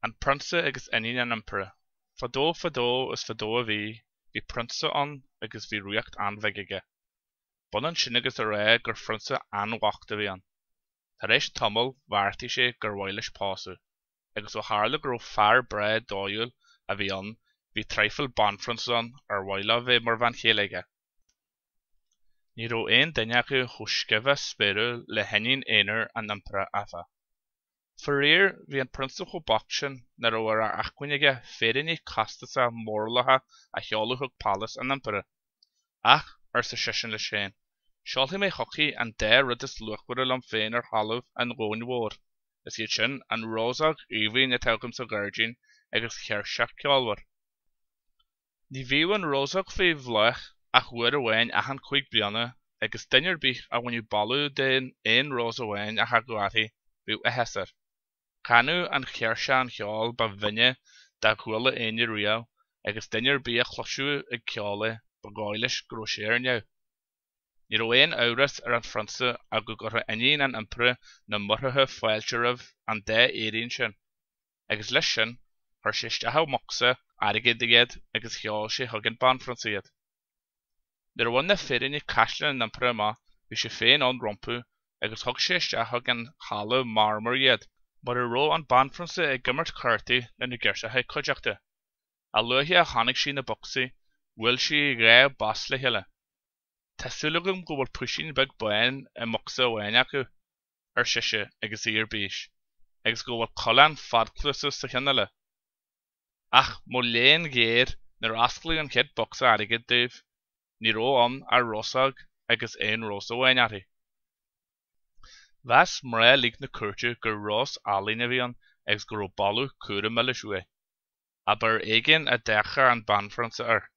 An Prionsa agus Iníon an Impire Fadó fadó is fadó a bhí, bhí prionsa ann agus bhí ríocht an-bheag aige. B'ionann sin agus a rá gur phrionsa an-bhocht a bhí ann. Tar éis tamaill bheartaigh sé gur mhaith leis pósadh, agus ó tharla go raibh fear breá dóighiúil a bhí ann bhí traidhfil banphrionsa ann ar mhaith leo bheith mar bhean chéile aige. Ní raibh aon duine acu chomh sciobtha spéiriúil le hiníon aonair an Impire, áfach. Faraor, bhí an prionsa chomh bocht sin nach raibh ar acmhainn aige féiríní costasacha mórluacha a sheoladh chuig pálás an Impire. Ach, arsa seisean leis féin, seolfaidh mé chuici an dá rud is luachmhaire liom féin ar thalamh an dhomhain mhóir, is iad sin, an rósóg aoibhinn atá agam sa ghairdín agus céirseach ceolmhar. Ní bhíodh an rósóg faoi bhláth ach uair amháin achan chúig bliana agus duine ar bith a bhaineadh boladh den aon rós amháin a thagadh uirthi, bhíodh áthas air. Chanadh an chéirseach an cheol ba bhinne dá chuala éinne riamh agus duine ar bith a chloiseadh ag ceol é, ba dhóigh leis go raibh sé ar neamh. Ní raibh aon amhras ar an phrionsa ach go gcuirfeadh iníon an Impire na murchaidh fáilte roimh an dá fhéirín sin. Agus leis sin, chuir sé isteach i mbocsa airgid iad agus sheol sé chuig an banphrionsa iad. Nuair a bhain na féiríní caisleán an Impire amach bhí sé féin ann rompu agus thug sé isteach chuig an halla marmair iad mar a raibh an banphrionsa ag imirt cártaí lena girseacha cuideachta. A luaithe a chonaic sí na bocsaí, bhuail sí a dhá bos le chéile. Tá súil agam go bhfuil puisín beag bán i mbocsa amháin acu, ar sise agus í ar bís, agus go bhfuil coileán fadchluasach sa cheann eile. Ach mo léan géar, nuair a osclaíodh an chéad bocsa airgid dóibh, ní raibh ann ach rósóg agus aon rós amháin uirthi. Mheas mná uilig na cúirte gur rós álainn a bhí ann agus go raibh boladh cumhra milis uaidh. Ach ba ar éigean a d'fhéachfadh an banphrionsa air.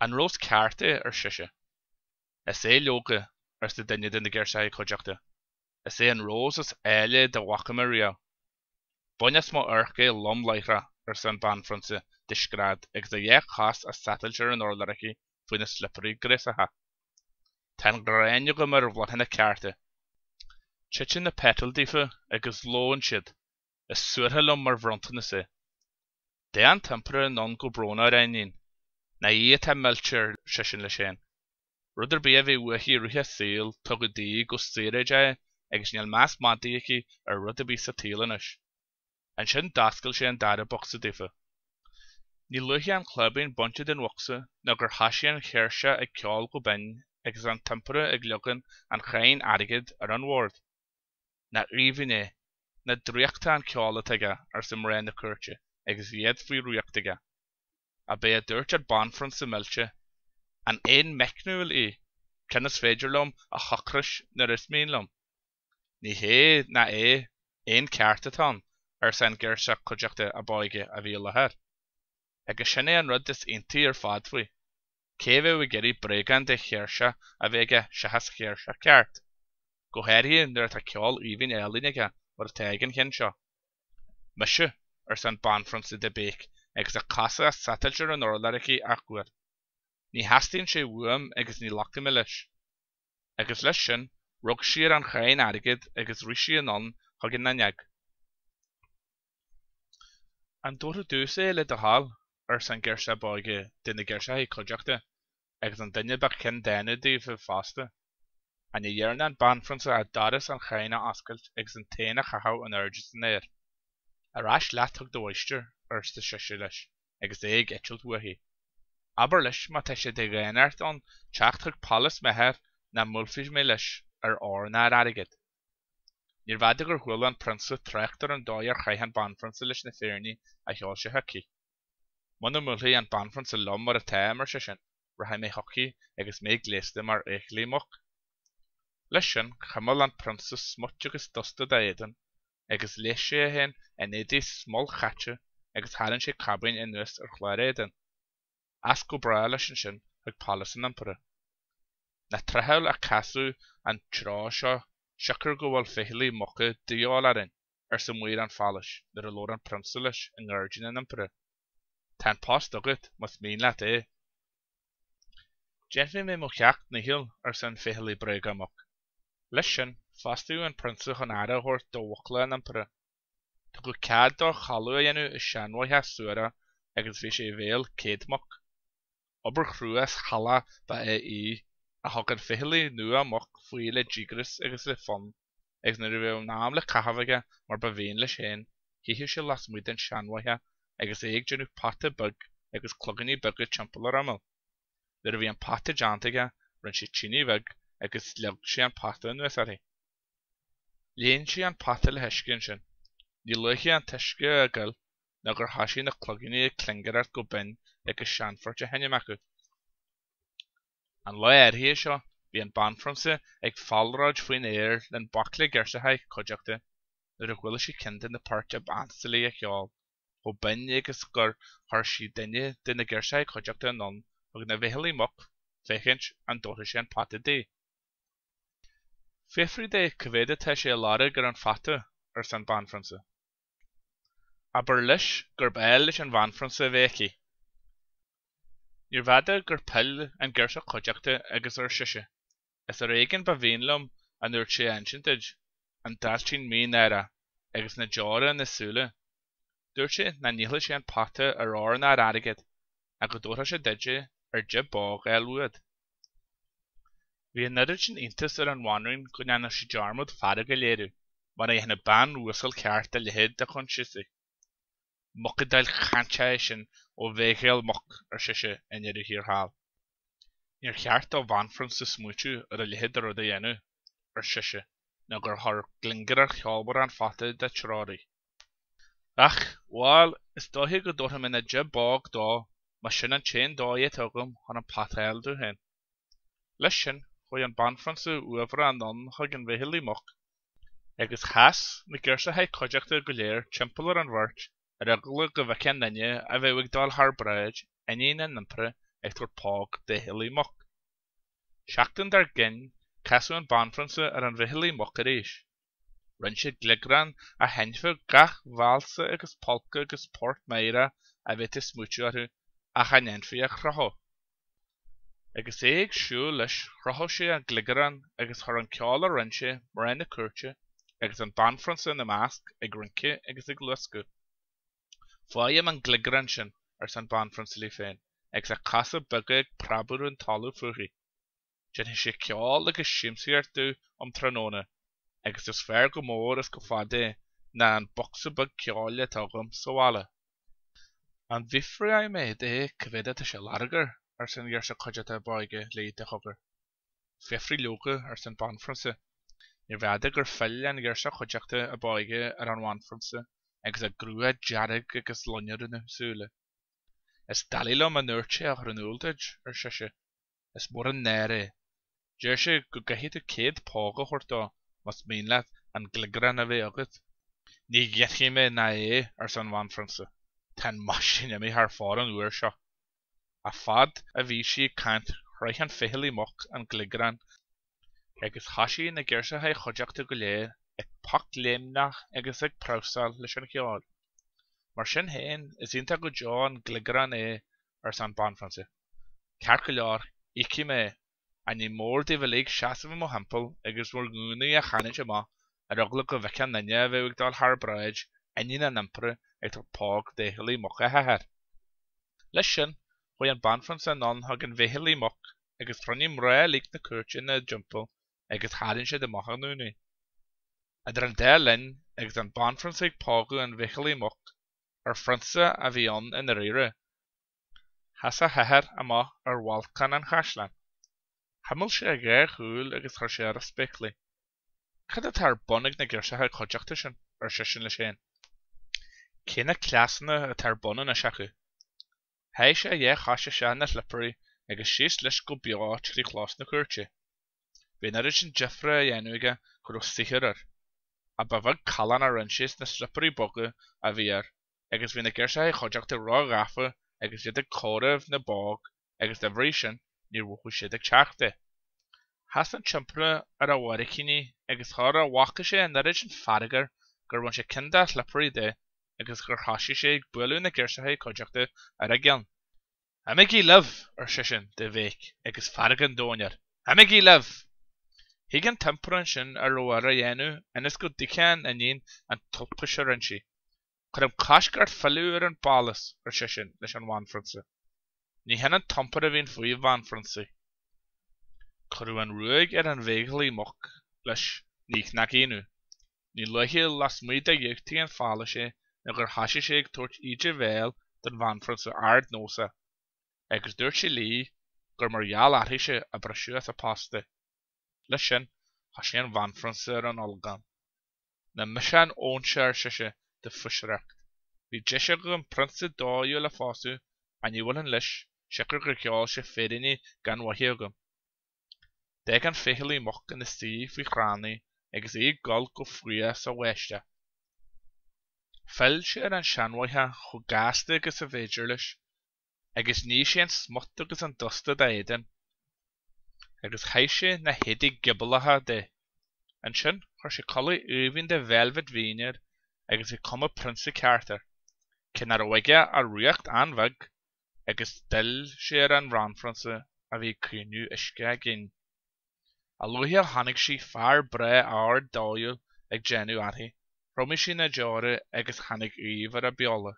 An rós ceart é? ar sise. Is é, leoga, arsa duine de na girseachaí cuideachta. Is é an rós is áille dá bhfaca mé riamh. Bain as mo amharc é lom láithreach, arsa an banphrionsa de scread agus a dhá chos á satailt ar an urlár aici faoina slipéirí gréasacha. Tá an ghráin agam ar bhláthanna cearta. Titeann na peitail díofa agus lobhann siad. Is suartha liom mar bhronntanas é. D'fhéach an tImpire anonn go brónach ar a iníon. Nach í atá millte, ar seisean leis féin. Rud ar bith a bhí uaithi i rith a saoil, tugadh di go saoréideach é agus níl meas madaidh aici ar rud ar bith sa tsaol anois. Ansin d'oscail sé an dara bocsa daofa. Ní luaithe an cláibín bainte den bhocsa ná gur thoisigh an chéirseach ag ceol go binn agus an tImpire ag leagan an chairn airgid ar an bhord. Nach aoibhinn é! Nach draíochtach an ceol atá aige, arsa mná na cúirte agus iad faoi dhraíocht aige. Ach b'é a dúirt an banphrionsa millte, An éan meicniúil í, ceann is féidir liom a chocras nuair is mian liom? Ní hé ná é, éan ceart atá ann, arsa an ghirseach cuideachta ab óige a bhí i láthair. Agus sin é an rud is iontaí ar fad faoi. Cé a bheadh ag iarraidh bréagán de chéirseach a bheith aige seachas chéirseach ceart? Go háirithe nuair atá ceol aoibhinn álainn aige mar atá ag an cheann seo. Mise, arsa an banphrionsa de bhéic agus a cosa á satailt ar an urlár aici athuair. Ní theastaíonn sé uaim agus ní ghlacfaidh mé leis. Agus leis sin, rug sí ar an chairn airgid agus rith sí anonn chuig an fhuinneog. An dtabharfaidh domhsa é le do thoil? arsa an ghirseach ab óige de na girseachaí cuideachta, agus an duine ba cheanndána díobh fosta. Ach ní dhearna an banphrionsa ach doras an chairn a oscailt agus an t-éan a chaitheamh in airde san aer. Ar ais leat chuig do mháistir, arsa sise leis agus é ag eitilt uaithi. Abair leis má tá sé de dhánacht ann teacht chuig pálás m'athar nach mbuailfidh mé leis ar ór ná ar airgead. Níorbh fhada gur chuala an prionsa trácht ar an dóigh ar chaith an banphrionsa leis na féiríní a sheol sé chuici. Muna mbuailfidh an banphrionsa liom mar atáim, ar seisean, rachaidh mé chuici agus mé gléasta mar fhicheallaí muc. Leis sin, chuimil an prionsa smut agus dusta dá éadan, agus ghléas sé é féin in éadaí smolchaite agus tharraing sé cabaín anuas ar chlár a éadain. As go bráth leis ansin chuig pálás an Impire. Nach tráthúil a casadh an treo seo siocair go bhfuil ficheallaí muca de dhíobháil orainn, arsa maor an pháláis nuair a labhair an prionsa leis i ngairdín an Impire. Tá an post agat más mian leat é. Déanfaidh mé mo sheacht ndícheall, arsa an ficheallaí bréagach muc. Leis sin, fostaíodh an prionsa chun aire a thabhairt do bhucla an Impire. Tugadh cead dó chodladh a dhéanamh i seanbhoitheach suarach agus bhí sé i bhéal céad muc. Obair chrua is shalach ba ea í, ach thug an ficheallaí nua muc faoi le díograis agus le fonn, agus nuair a bhíodh an am le caitheamh aige mar ba mhian leis féin, shuíodh sé lasmuigh den seanbhoitheach agus é ag déanamh pota beag agus cloigíní beaga timpeall ar imeall. Nuair a bhí an pota déanta aige, rinne sé tine bheag agus leag sé an pota anuas uirthi. Líon sé an pota le huisce ansin. Ní luaithe an t-uisce a ghoil ná gur thoisigh na cloigíní ag clingireacht go binn agus seanphort á sheinm acu. An lá áirithe seo bhí an banphrionsa ag fallróid faoin aer lena baicle girseachaí cuideachta nuair a chuala sí ceann de na poirt ab ansa léi a cheol, chomh binn agus gur chuir sí duine de na girseachaí cuideachta anonn chuig na bhficheallaí muc féachaint an dtabharfadh sé an pota di. Fiafraigh de cá mhéad atá sé a lorg ar an phota, arsa an banphrionsa. Abair leis gurb áil leis an bhanphrionsa a bheith aici. Níorbh fhada gur phill an ghirseach chuideachta agus ar sise, Is ar éigean ba mhian liom a ndúirt sé a insint duit, an dailtín mínáireach, agus na deora ina súile. Dúirt sé nach ndíolfadh sé an pota ar ór ná ar airgead, ach go dtabharfadh sé duit é ar 10 bpóg a fháil uait. Bhí an oiread sin iontais ar an bhanríon go ndearna sí dearmad fearg a léiriú, mar a dhéanfadh bean uasal cheart a leithéid de choinsias. Mucadáil chainteach é sin ó bhéidhéal muc, ar sise i ndeireadh thiar thall. Níor cheart do bhanphrionsa smaoitiú ar a leithéid de rud a dhéanamh, ar sise, nó gur chuir glingireacht cheolmhar an phota dá treoir í. Ach, bhal, is dóiche go dtabharfaidh mé na 10 bpóg dó mar sin an t-aon dóigh atá agam chun an pota a fháil domh féin. Leis sin, chuaigh an banphrionsa uaibhreach anonn chuig an bhficheallaí muc, agus sheas na girseachaí cuideachta go léir timpeall ar an bheirt ar eagla go bhfeicfeadh aon duine a bheadh ag dul thar bráid iníon an impire ag tabhairt póg d'fhicheallaí muc. Seachtain dár gcionn, casadh an banphrionsa ar an bhficheallaí muc arís. Rinne sé gliográn a sheinnfeadh gach válsa agus polca agus port meidhreach a bhféadfaí smaoitiú orthu ach a ndéanfaí a chrochadh. Agus é ag siúl leis chroch sé an gliográn agus chuir an ceol a rinne sé mná na cúirte, agus an banphrionsa ina measc, ag rince agus ag luascadh. Faighim an gliográn sin, arsa an banphrionsa léi féin, agus a cosa beaga ag preabadh ar an talamh fúithi. Déanfaidh sé ceol agus siamsaíocht domh um tráthnóna, agus is fearr go mór is go fada é ná an bocsa beag ceoil atá agam sa bhaile. An bhfiafróidh mé de cá mhéad atá sé a lorg air? arsa an ghirseach cuideachta ab óige léi de chogar. Fiafraigh leoga, arsa an banphrionsa. Níorbh fhada gur phill an ghirseach chuideachta ab óige ar an bhanphrionsa agus a grua dearg agus loinnir ina súile. Is doiligh liom a ndúirt sé a chur in iúl duit, ar sise. Is mór an náire é. Deir sé go gcaithfidh tú 100 póg a thabhairt dó más mian leat an gliográn a bheith agat. Ní ghéillfidh mé ná é, arsa an bhanphrionsa. Tá an meaisín imithe thar fóir an uair seo. A fad a bhí sí ag caint chroith an ficheallaí muc an gliográn agus thoisigh na girseachaí chuideachta go léir ag pocléimneach agus ag pramhsáil leis an cheol. Mar sin féin, is iontach go deo an gliográn é, arsa an banphrionsa. Ceart go leor, íocfaidh mé é, ach ní mór daoibh uilig seasamh i mo thimpeall agus bhur ngúnaí a chanúint amach ar eagla go bhfeicfeadh aon duine a bheadh ag dul thar bráid iníon an impire ag tabhairt póg d'fhicheallaí muc a hathar. Leis sin, chuaigh an banphrionsa anonn chuig an bhficheallaí muc agus chruinnigh mná uilig na cúirte ina dtimpeall agus tharraing siad amach a ngúnaí. Idir an dá linn, agus an banphrionsa ag pógadh an bhficheallaí muc, ar phrionsa a bhí ann i ndáiríre, Sheas a hathair amach ar bhalcán an chaisleáin. Chuimil sé a dhá shúil agus chuir sé air a spéaclaí. Cad atá ar bun ag na girseacha cuideachta sin? ar seisean leis féin. Cé na cleasanna atá ar bun anois acu? Sháigh sé a dhá chois isteach ina shlipéirí agus síos leis go beo trí chlós na cúirte. Bhí an oiread sin deifre á dhéanamh aige go raibh saothar air. Ach ba bheag callán a rinne sé sna slipéirí boga a bhí air agus bhí na girseachaí chuideachta ró-ghafa agus iad ag comhaireamh na bpóg agus dá bhrí sin níor mhothaigh siad ag teacht é. Sheas an t-impire ar a bharraicíní agus chuir a bhfaca sé an oiread sin fearg air gur bhain sé ceann dá shlipéirí de agus gur thoisigh sé ag bualadh na girseachaí cuideachta ar a gceann. Imígí libh! ar seisean de bhéic agus fearg an domhain air. Imígí libh! Thuig an t-impire ansin a raibh air a dhéanamh ionas go dtuigfeadh an iníon an tulpais a rinne sí. Cuirim cosc ort filleadh ar an bpálás, ar seisean leis an bhanphrionsa. Ní hin an t-iompar a bhíonn faoi bhanphrionsaí. Cuireadh an ruaig ar an bhfaichilleach muc leis, ní nach ionadh. Ní luaithe lasmuigh de gheaftaí an pháláis é ná gur thoisigh sé ag tabhairt íde bhéil don bhanphrionsa ardnósach, agus dúirt sé léi gur mar gheall uirthise a briseadh as a post é. Leis sin, thoisigh an bhanphrionsa ar an olagón. Nach mise an óinseach, ar sise, do phuisireacht. Bhí deis agam prionsa dóighiúil a phósadh, ach ní bhfuilfinn leis, siocair gur gheall sé féiríní gan mhaithe agam. D'fhág an faichilleach muc ina suí faoi chrann í agus í ag gol go fuath sa bháisteach. Phill sé ar an seanbhoitheach chomh gasta agus ab fhéidir leis, agus nigh sé an smut agus an dusta dá éadan, agus chaith sé na héadaí giobalacha de. Ansin chuir sé culaith aoibhinn de veilbhit mhín air agus bhí cuma prionsa ceart air, cé nach raibh aige ach ríocht an-bheag, agus d'fhill sé ar an bhanphrionsa a bhí ag caoineadh uisce a gcinn. A luaithe a chonaic sí fear breá ard dóighiúil ag déanamh uirthi, thriomaigh sí na deora agus tháinig aoibh ar a beola.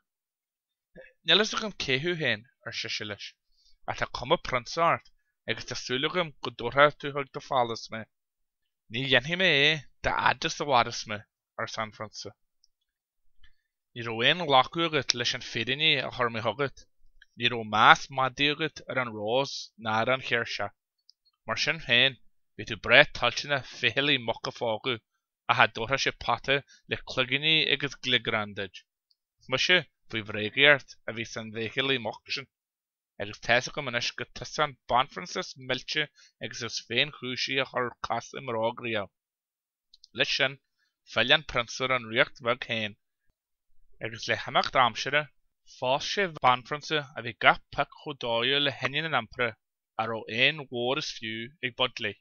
Níl fhios agam cé thú féin, ar sise leis, ach tá cuma prionsa ort agus tá súil agam go dtabharfaidh tú chuig do phálás mé. Ní dhéanfaidh mé é dá fhad is a mhaireas mé, arsa an prionsa. Ní raibh aon ghlacadh agat leis an fírinne a chuir mé chugat, ní raibh meas madaidh agat ar an rós ná ar an chéirseach. Mar sin féin, bhí tú breá toilteanach faichilleach muc a phógadh ach cha dtabharfadh sé pota le cloigíní agus gliográn duit. Mise faoi bhréagaíocht a bhí san bhfaichilleach muc sin, agus tá's agam anois gur tusa an banphrionsa is millte agus is féinchúisí a chuir cos i mbróg riamh. Leis sin, phill an prionsa ar an ríocht bheag féin, agus le himeacht aimsire, phós sé banphrionsa a bhí gach pioc chomh dóighiúil le hiníon an Impire, a raibh aon mhór is fiú ag baint léi.